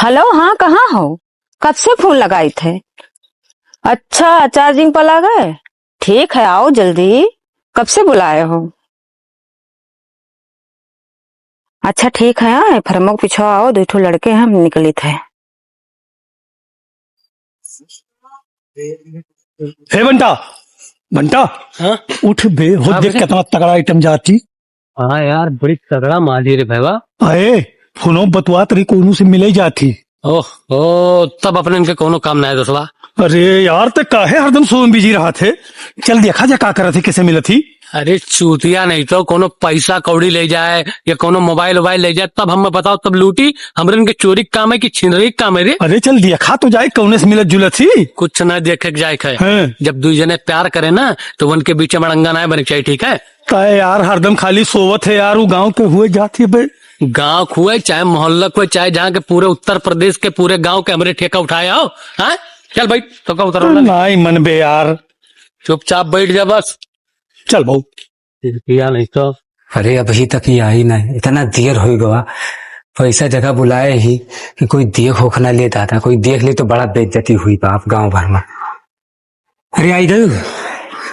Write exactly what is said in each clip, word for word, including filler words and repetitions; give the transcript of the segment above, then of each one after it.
हेलो, हाँ, कहाँ हो? कब से फोन लगाइत है? अच्छा, चार्जिंग पर लागे? ठीक है, आओ जल्दी। कब से बुलाए हो? अच्छा, ठीक है, हाँ, फरमो के पीछे आओ, दो ठो लड़के हैं, हम निकलित है। हे बंटा, बंटा, हाँ? उठ बे, हो हाँ, देख बोले। कितना तगड़ा आइटम जाती। हाँ यार, बड़ी तगड़ा माल ही रे भैया। अरे, फोनो बतवात रही, कोनो से मिले जाती। ओह, ओ, तब अपने इनके कोनो काम ना है, दोस्तवा। अरे यार, ते काहे हरदम सोन बिजी रहत है? चल देखा जा का करत है, कैसे मिलत ही। अरे चूतिया, नहीं तो कोनो पैसा कौड़ी ले जाए या कोनो मोबाइल वोबाइल ले जाए, तब हमें बताओ, तब लूटी। हमरे इनके चोरी के काम है कि छिनरी के काम है रे? अरे चल देखा तो जाए, कौने से मिलत जुलत ही। कुछ ना देखे के जाए के है। हाँ। जब दुई जने प्यार करे ना, तो उनके बीच में अड़ंगा ना बने के चाहिए, ठीक है? तय यार, हरदम खाली सोवत है यार, वो गांव के हुए जात है बे। गांव के हुए, चाहे मोहल्ला के हुए, चाहे जहाँ के पूरे उत्तर प्रदेश के पूरे गांव के हमरे ठेका उठाए हो, हाँ? चल भाई, तो का उतर वाला नहीं। नहीं मन बे यार। चुपचाप बैठ जा बस। चल भाऊ। किया नहीं तो। अरे, अभी तक ये आई नहीं, इतना देर हो गवा। पैसा जगह बुलाए ही कि कोई देख होख ना ले दादा, कोई देख ले तो बड़ा बेइज्जती हुई बाप गांव भर में। अरे आई गयो,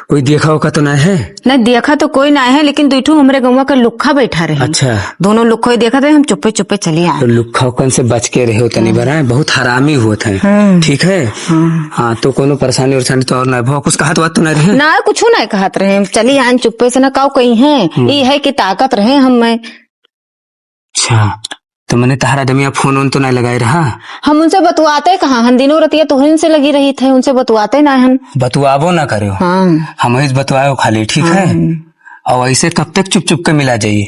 कोई देखा होखा तो ना है? नहीं, देखा तो कोई ना है, लेकिन दुई ठो हमरे गौवा के लुक्खा बैठा रहे। अच्छा। दोनों लुक्खो ही देखा रहे, हम चुप्पे चुप्पे चली आए। तो लुक्खा ओकन से बच के रहे हो तनी हाँ। बड़ा, बहुत हरामी होत है। हाँ। ठीक है? हाँ। हाँ, तो कोनो परेशानी उरेशानी तो और ना हो, कुछ कहत बात तो ना रहे? ना, कुछ ना कहत रहे, हम चली आए चुप्पे से ना, काऊ कही है, हम्म। ई है कि ताकत रहे हम में। अच्छा, तो मने तहरा दमिया फोन वोन तो नहीं लगाए रहा? हम उनसे बतुआते कहाँ हन, दिनों रतिया तोहन से लगी रही थे, उनसे बतुआते ना हन। बतुआबो ना करो। हाँ। हम ही बतुआओ खाली, ठीक है? हाँ। और ऐसे कब तक चुप चुप के मिला जाइए?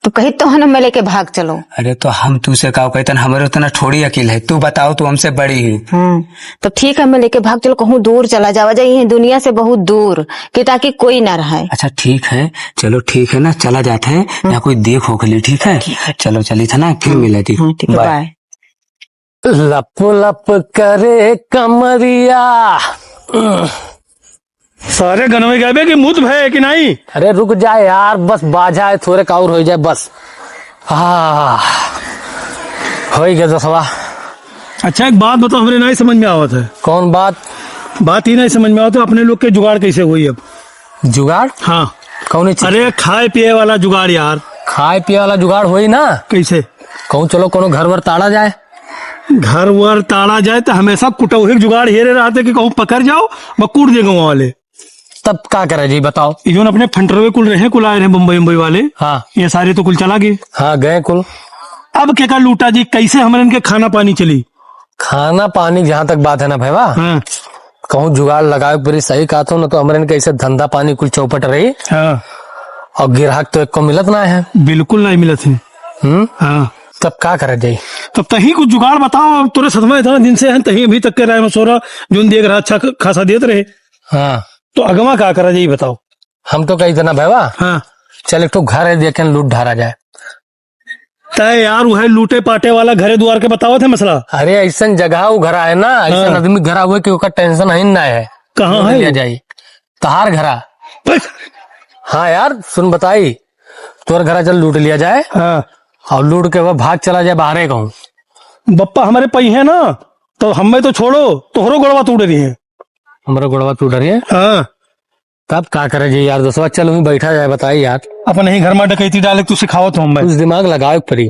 तो कही तो हन, मैं लेके भाग चलो। अरे तो हम तू से का कहतन, हमारे उतना थोड़ी अकील है। तू बताओ, तू हमसे बड़ी ही। हाँ। तो ठीक है, मैं लेके भाग चलो, कहूँ दूर चला जावा जाए, ये दुनिया से बहुत दूर, कि ताकि कोई ना रहे। अच्छा ठीक है, चलो ठीक है ना, चला जात है, हाँ। यहाँ कोई देख होख ली, ठीक है? ठीक है। चलो चली था ना, फिर हाँ। मिला थी। हाँ, ठीक है, बाय। बाय। लप लप करे कमरिया। सारे गनवे गए बे कि मुत भय कि नहीं? अरे रुक जा यार, बस बाजा है, थोड़े का और हो जाए बस। हाँ, हो गया दसवा। अच्छा, एक बात बताओ, हमरे नहीं समझ में आवत है। कौन बात? बात ही नहीं समझ में आवत है, अपने लोग के जुगाड़ कैसे हुई अब? जुगाड़? हाँ। कौन चीज? अरे, खाए पिए वाला जुगाड़ यार। खाए पिए वाला जुगाड़ होई ना? कैसे? कहूँ चलो कोनो घर वर ताड़ा जाए। घर वर ताड़ा जाए तो हमेशा कुटौही के जुगाड़ हेरे रहते कि कहूँ पकड़ जाओ, बस कूट दे गाँव वाले। तब का करे जी, बताओ। ये जोन अपने फंटरवे कुल रहे, कुल आए रहे बम्बई, बम्बई वाले। हाँ। ये सारे तो कुल चला गए। हाँ, गए कुल। अब के का लूटा जी, कैसे हमरे इनके खाना पानी चली? खाना पानी जहाँ तक बात है ना भैया, हाँ। कहूँ जुगाड़ लगावे के पड़ी, सही कहत हो, न तो हमरे इनके ऐसे धंधा पानी कुल चौपट रही। हाँ। और गिराहक तो एक को मिलत ना है। बिल्कुल नहीं मिलत है। हम्म? हाँ। तब का करे जाई? तब तही कुछ जुगाड़ बताओ, अब तोरे सतवा इतना दिन से हैं, तही अभी तक के राय मशवरा जोन देख रहा, अच्छा ख-, खासा देत रहे। हाँ। तो अगवा का करा जाई, बताओ। हम तो कही थे ना भैया, हाँ। चल एक ठो घर है, देखे लूट ढारा जाए। तय यार, वह लूटे पाटे वाला घरे दुआर के बतावत है मसला। अरे, ऐसन जगह वो घरा है ना, ऐसन हाँ। आदमी घरा हुए कि ओकर टेंशन है ना है। कहाँ लूट है लिया वो? जाई। तहार घरा। बस। हाँ यार, सुन बताई, तोर घरा चल लूट लिया जाए। हाँ। और लूट के वह भाग चला जाए बाहरे कहूँ। बप्पा हमारे पई है ना, तो हमें तो छोड़ो, तोहरो गोड़वा टूट रही है। हमारा गोड़वा टूट रही है? हाँ। तब का करे जी यार, दोस्तवा, चल वहीं बैठा जाए, बताई यार। अपन ही घर में डकैती डाले, तू सिखावत हो हमें। कुछ दिमाग लगावे के पड़ी।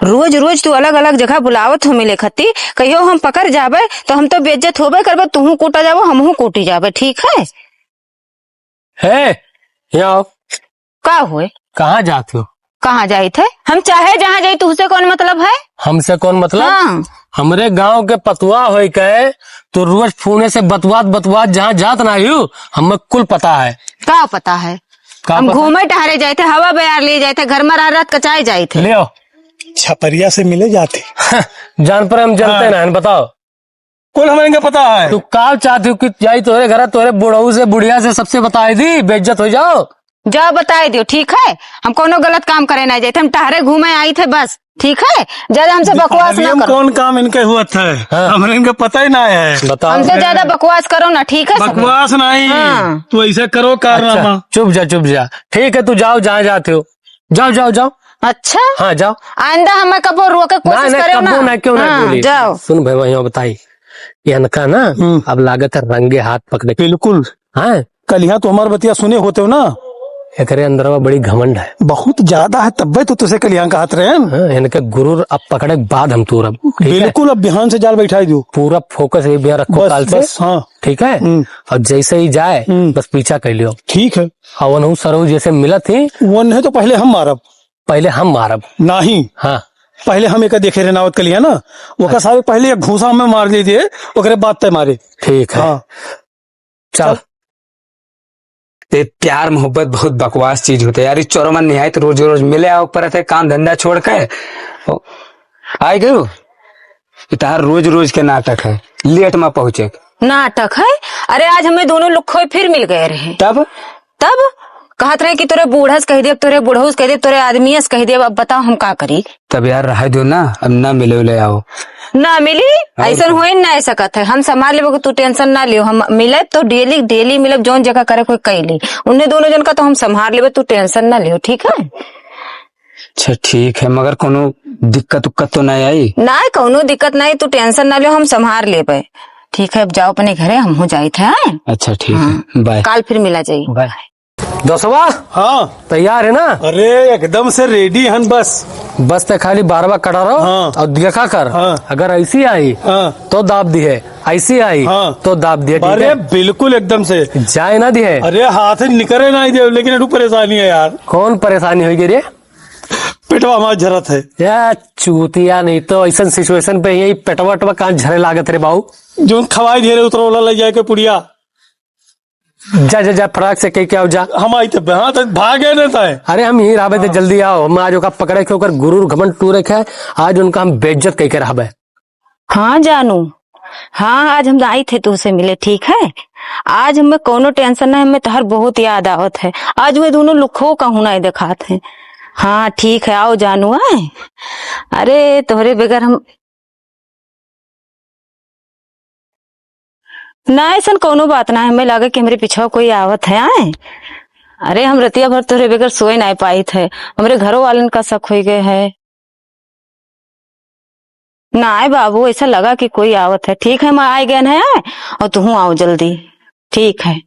रोज रोज तू अलग अलग जगह बुलावत हो मिले खती, कहियो हम पकड़ जाबे तो हम तो बेइज्जत होबे करबे, तूहू कूटा जाबो, हमहू कूटी जाबे, ठीक है? हे, यहाँ आओ। का हुए? कहाँ जात हो? कहाँ जाइत है? हम चाहे जहाँ जाई, तुहसे कौन मतलब है? हमसे कौन मतलब? हाँ। हमरे गांव के पतवा होई के तू रोज फोने से बतवात बतवात जहाँ जात ना हो, हमें कुल पता है। का पता है? का हम पता? घूमे टहरे जाइत है, हवा बयार लिए जाइत है, घर में रह रह कचाए जाइत है। ले आओ। छपरिया से मिले जाते। जान पर हम जानते हाँ। ना हैं, बताओ। कुल हमरे के पता है। तू का चाहती हो कि जाई तोहरे घर, तोहरे बुढ़ऊ से, बुढ़िया से, सबसे बताई दी, बेइज्जत हो जाओ। जाओ बताई दियो, ठीक है? हम कौनो गलत काम करे ना जाइत, हम टहरे घूमे आइत है बस, ठीक है? ज्यादा हमसे बकवास ना करो। कौन काम इनके हुआ था? हाँ। हमरे इनके पता ही ना है। बताओ। हमसे ज्यादा बकवास करो ना, ठीक है? बकवास नहीं। हाँ। तू ऐसे करो कारनामा। अच्छा, चुप जा, चुप जा। ठीक है, तू जाओ, जहाँ जाते हो। जाओ, जाओ, जाओ। अच्छा? हाँ, जाओ। आइंदा हमें कबो रोके कोशिश ना, ना, करेउ कबो ना। ना, क्यों ना हाँ, बोली? जाओ। सुन भाई, वहीं बताई। इनका ना, हम्म। अब लागत है रंगे हाथ पकड़े। बिल्कुल। हाँ? कलिया तो हमार बतिया सुने होते हो ना। एकरे अंदरवा बड़ी घमंड है। बहुत ज्यादा है, तब्बे तो तुसे कलिया कहत रहे हैं। हाँ, इनके गुरूर अब पकड़े के बाद हम तोरब, ठीक है? बिल्कुल, अब बिहान से जाल बैठाई दो। पूरा focus एक बिहान रखो बस, काल से। बस, हाँ। ठीक है? हम्म। और जैसे ही जाए, हम्म। बस पीछा कर लियो। ठीक है। और वनहु सरऊ जैसे मिलत ही। वन्हे तो पहले हम मारब। पहले हम मारब। नहीं। हाँ। पहले हम एका देखे रहे नावत कलिया ना, ओका अच्छा। सारे पहले एक घूसा हमें मार दे दिए, ओकरे बाद तय मारे। ठीक है। हाँ। चल। चल। ए, प्यार मोहब्बत बहुत बकवास चीज होते यार। ई चोरमन निहायत रोज रोज मिले आओ परत है, काम धंधा छोड़ के। ओ, आइ गयो। ई तहार रोज रोज के नाटक है, लेट में पहुँचे। नाटक है? अरे, आज हमें दोनों लुक्खोई फिर मिल गए रहे। तब? तब कहत रहे कि तोरे बूढ़स कह देब, तोरे बुढ़ऊस कह देब, तोरे आदमियस कह देब। अब बताओ हम का करी? तब यार, रहे दो ना, अब ना मिले ले आओ। ना मिली? और ऐसन का? होए ना सकत है। हम संभाल लेबो, तू tension ना लियो। हम मिलब तो daily, daily मिलब, जौन जगह करे कोई कैली। उन्हें दोनों जन का तो हम संभाल लेबे, तू tension ना लियो, ठीक है? अच्छा, ठीक है, मगर कोनो दिक्कत उक्कत तो नहीं आई? ना, कोनो दिक्कत नहीं, तू tension ना लियो, हम संभाल लेबे। ठीक है, अब जाओ अपने घरे, हम हो जाइत है, हैं? अच्छा, ठीक है, हाँ। Bye। काल फिर मिला जाई। Bye। दोस्तवा, हाँ। तैयार है ना? अरे, एकदम से ready हन बस। बस ते खाली बारवा कटा रहो हाँ। और देखा कर। हाँ। अगर ऐसी आई, हाँ। तो दाब दी है, ऐसी आई, हाँ। तो दाब दिए, ठीक अरे, है? बिल्कुल एकदम से। जाए ना दिए। अरे, हाथ से निकरे ना दिए, लेकिन एक परेशानी है यार। कौन परेशानी होई रे? पेटवा हमार झरत है। या चूतिया, नहीं तो ऐसन situation पे यही पेटवा वेटवा कहाँ झरे लागत रे बाऊ? जौन खवाई ढेरे उतरौला ले जाए के पुड़िया। जा, जा, जा, फटाक से कह के आओ, जा। हम आई थे, हाँ, तो भागे न तय। अरे, हम यहीं रहबे थे, हाँ। जल्दी आओ। हम आज ओका पकड़े के ओकर गुरूर घमंड टूरे के, आज उनका हम बेइज्जत कह के रहबे। हाँ, जानू। हाँ, आज हम आई थे तुहसे मिले, ठीक है? आज हमें कौनो tension नहीं, हमें तोहर बहुत याद आवत है। आज वे दोनों लुखो कहूँ नहीं देखात है। हाँ, ठीक है, आओ जानू, आए। अरे, तोहरे बगैर हम ना, ऐसन कौनो बात ना है। हमें लागे कि हमरे पीछवा कोई आवत है, आए। अरे, हम रतिया भर तोहरे बगैर सोए ना पाइत है। हमरे घरो वालन का शक होई गए है। ना, आए बाबू, ऐसा लगा कि कोई आवत है। ठीक है, हम आए गए हैं, आए, और तुहूँ आओ जल्दी। ठीक है।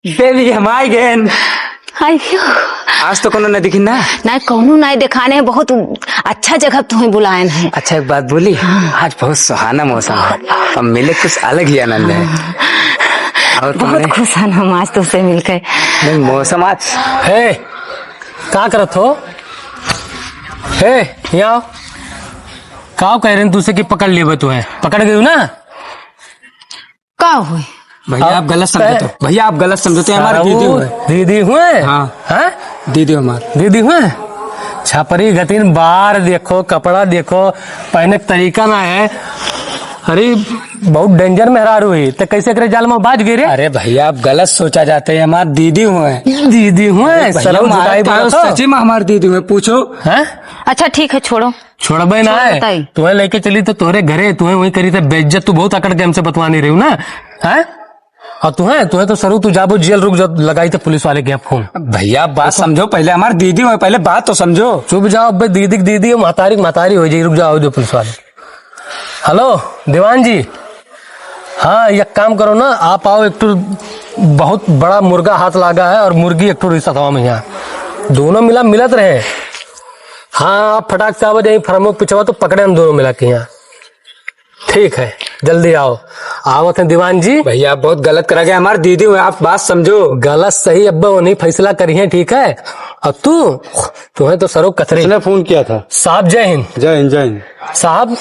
देवी, हम आइ गएन। आइयो। आज तो कोनो न दिखिन ना? ना, कोनो ना देखाने हैं, बहुत अच्छा जगह तुम्हें बुलाएन हैं। अच्छा, एक बात बोली? हाँ। आज बहुत सुहाना मौसम है, हम मिले कुछ अलग ही आनंद है। हाँ। और बहुत तुमने खुश हन हम आज तुमसे मिलके। नहीं, मौसम आज हे, का करत हो? हे, यहाँ आओ। का कह रहे हैं तुझसे कि पकड़ लेबे तुम्हें? पकड़ गई ना? का हुए? भैया, आप गलत समझते हो। भैया, आप गलत समझते हो, हमारे दीदी हुए। दीदी हुए? हाँ। हैं? दीदी हमार। दीदी हुए? छपरी गतिन बार देखो, कपड़ा देखो, पहने का तरीका ना है। अरे, बहुत danger मेहरारू है। ते कैसे करे जाल में बाज गए रे? अरे भैया, आप गलत सोचा जाते हैं, हमार दीदी हुए। दीदी हुए? अरे भैया, सरऊ मारे झुकाई ताऊ बोला तो। सच्ची में हमार दीदी हुए, पूछो। हैं? अच्छा, ठीक है, छोड़ो। छोड़बे ना छोड़ है। बताई। तुम्हें लेके चली तो तोहरे घरे, तुम्हें वहीं करी थे बेइज्जत। तू बहुत अकड़ के हमसे बतवा नहीं रही हूँ ना, हैं? और तुम्हें, तुम्हें तो सरऊ तू जाबो जेल, रुक जा, लगाई थे पुलिस वाले के यहाँ फोन। भैया, बात समझो, पहले हमार दीदी हुए, पहले बात तो समझो। चुप जाओ, अबे दीदी की दीदी, महतारी की महतारी हो जाई, रुक जाओ, जो पुलिस वाले। हेलो, दीवान जी। हाँ, एक काम करो ना, आप आओ, एक ठो बहुत बड़ा मुर्गा हाथ लागा है और मुर्गी एक ठो रिसत हवा में यहाँ। दोनों मिला मिलत रहे। हाँ, आप फटाक से आवा जाई, फरमो पिछवा तो पकड़े हम दोनों मिला के यहाँ। ठीक है, जल्दी आओ। आवत हैं दीवान जी। भैया, आप बहुत गलत करा गया, हमार दीदी हुए, आप बात समझो। गलत सही अब्बे वो नहीं फैसला करी है, ठीक है? और तू, तुम्हें तो सरो कतरे। किसने फोन किया था? साहब, जय हिंद। जय हिंद, जय हिंद। साहब,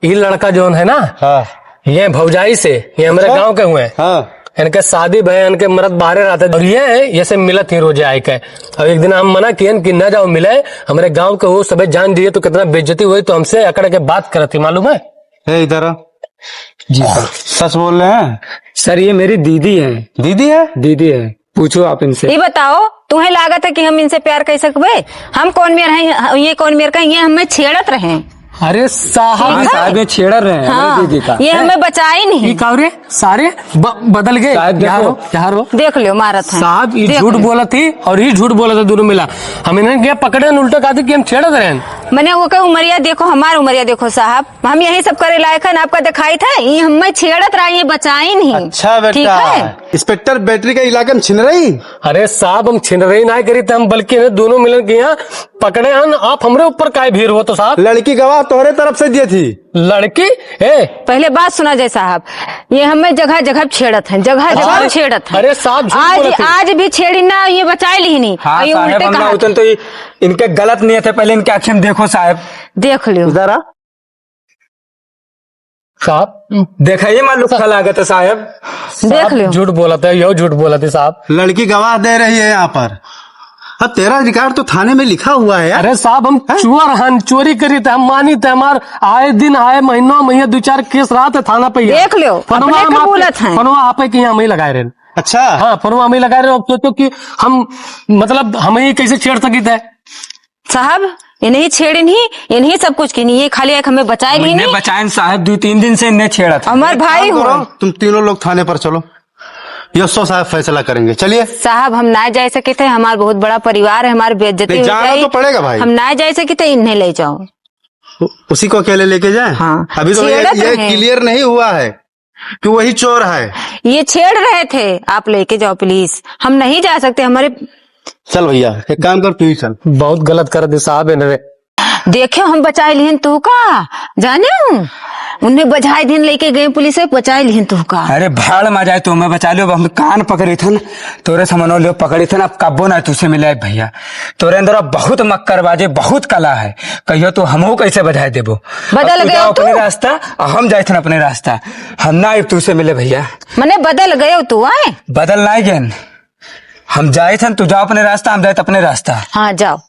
ये लड़का जौन है ना, हाँ। ये भौजाई से, ये हमरे अच्छा? गांव के हुए। हाँ। इनके शादी भय, इनके मरद बाहरे रहते और ये है, ये से मिलत ही रोजे आए के। अब एक दिन हम मना किए कि न जाओ मिले, हमरे गांव के वो सबे जान दिए तो कितना बेइज्जती हुई, तो हमसे अकड़ के बात करत ही, मालूम है? ए, इधर आ। जी सर। सच बोल रहे हैं? सर, ये मेरी दीदी है। दीदी है? दीदी है, पूछो आप इनसे। ये बताओ, तुम्हें लागत है कि हम इनसे प्यार कर सकबे? हम कौन मेर हैं, ये कौन मेर का, ये हमें छेड़त रहे। अरे साहब, ठीक है? साहब, ये छेड़ रहे हैं, हाँ, हमारे जीजी का। ये हमें बचाई नहीं। ये का रे? सारे ब-, बदल गए। साहब, यहाँ देखो। रो, यहाँ रो। देख लो, मारत हैं। साहब, ये देख झूठ लो। बोलत ही और ये झूठ बोलत है, दोनों मिला। हम इन्हें क्या पकड़े हैं, उल्टा कहते कि हम छेड़त रहे हैं। मने वो कहे, "उमरिया देखो, हमार उमरिया देखो साहब, हम यही सब करे लायक हन, आपका दिखाई था, ये हमें छेड़त रहा, ये बचाई नहीं।" अच्छा बेटा, ठीक है? इंस्पेक्टर बैटरी का इलाका में छिन रही। अरे साहब, हम छिन रही ना करी थे, हम बल्कि इन्हें दोनों मिलन के यहाँ पकड़े हन, आप हमरे ऊपर काहे भीर हो तो साहब? लड़की गवाह तोहरे तरफ से दिए थी। लड़की? ए! पहले बात सुना जाए साहब, ये हमें जगह जगह छेड़त हैं, जगह जगह अरे, छेड़त हैं। अरे साहब, झूठ आज, बोलत हैं। आज भी छेड़ी ना, ये बचाए ली नहीं। हाँ और ये साहब, उल्टे हम ना कहा उतन तो ये, इनके गलत नियत है, पहले इनके आँखें में देखो साहब। देख लियो। इधर आ। साहब। देखा ये मालूम का लागत है साहब। देख साहब, लियो। झूठ बोलत है, यो झूठ बोलत है साहब। लड़की गवाह दे रही है यहाँ पर। अब तेरा रिकॉर्ड तो थाने में लिखा हुआ है यार। अरे साहब, हम हैं? चोर हन, चोरी करी थे, हम मानी थे, हमार आए दिन, आए महीनों, महीने दो चार केस रहत है थाना पे यार। देख लियो, फोनवा अपने हम आपके, कबूलत हैं। फोनवा आपे के यहाँ हम ही लगाए रहे। अच्छा। हाँ, फोनवा हम ही लगाए रहे। अब सोचो कि हम, मतलब, हम ही कैसे छेड़ सकी थे? साहब, इन्हीं छेड़िन ही, इन्हीं सब कुछ किनी, ये खाली एक हमें बचाए ली इन्हें नहीं। बचाएन साहब, दो तीन दिन से इन्हें छेड़त है। हमार एक भाई काम करो, हुआ। तुम तीनों लोग थाने पर चलो, एस ओ साहब फैसला करेंगे। चलिए। साहब, हम ना जा सके थे, हमार बहुत बड़ा परिवार है, हमार बेइज्जती नहीं, हो जाना जाई। तो पड़ेगा भाई। हम ना जा सके थे, इन्हें ले जाओ। उ-, उसी को अकेले लेके जाए? हाँ। अभी तो ये, छेड़त ये रहे। क्लियर नहीं हुआ है कि वही चोर है। ये छेड़ रहे थे, आप लेके जाओ प्लीज, हम नहीं जा सकते, हमारे चल भैया, एक काम कर, तू ही चल। बहुत गलत कर दे साहब इन्हें। देखे, हम बचाए लिहन तू का, जाने हूँ? उन्हें बचाए दिन लेके गए पुलिस से, बचाए लिहन तू का। अरे भाड़ मा जाए, तू हमें बचा लियो, हम कान पकड़ी थन, तोरे समनो लियो पकड़ी थन, अब कब्बो ना तुझसे मिले भैया। तोरे अंदर अब बहुत मक्करबाजी, बहुत कला है, कहियो तू हमहू कैसे बधाए देबो। बदल अब तू गयो जाओ तू? अपने रास्ता, और हम जाए थन अपने रास्ता, हम ना आइब तुझसे मिले भैया। मने बदल गयो तू, आए? बदल ना गए, हम जाए थन, तू जाओ अपने रास्ता, हम जाए अपने रास्ता। हाँ, जाओ।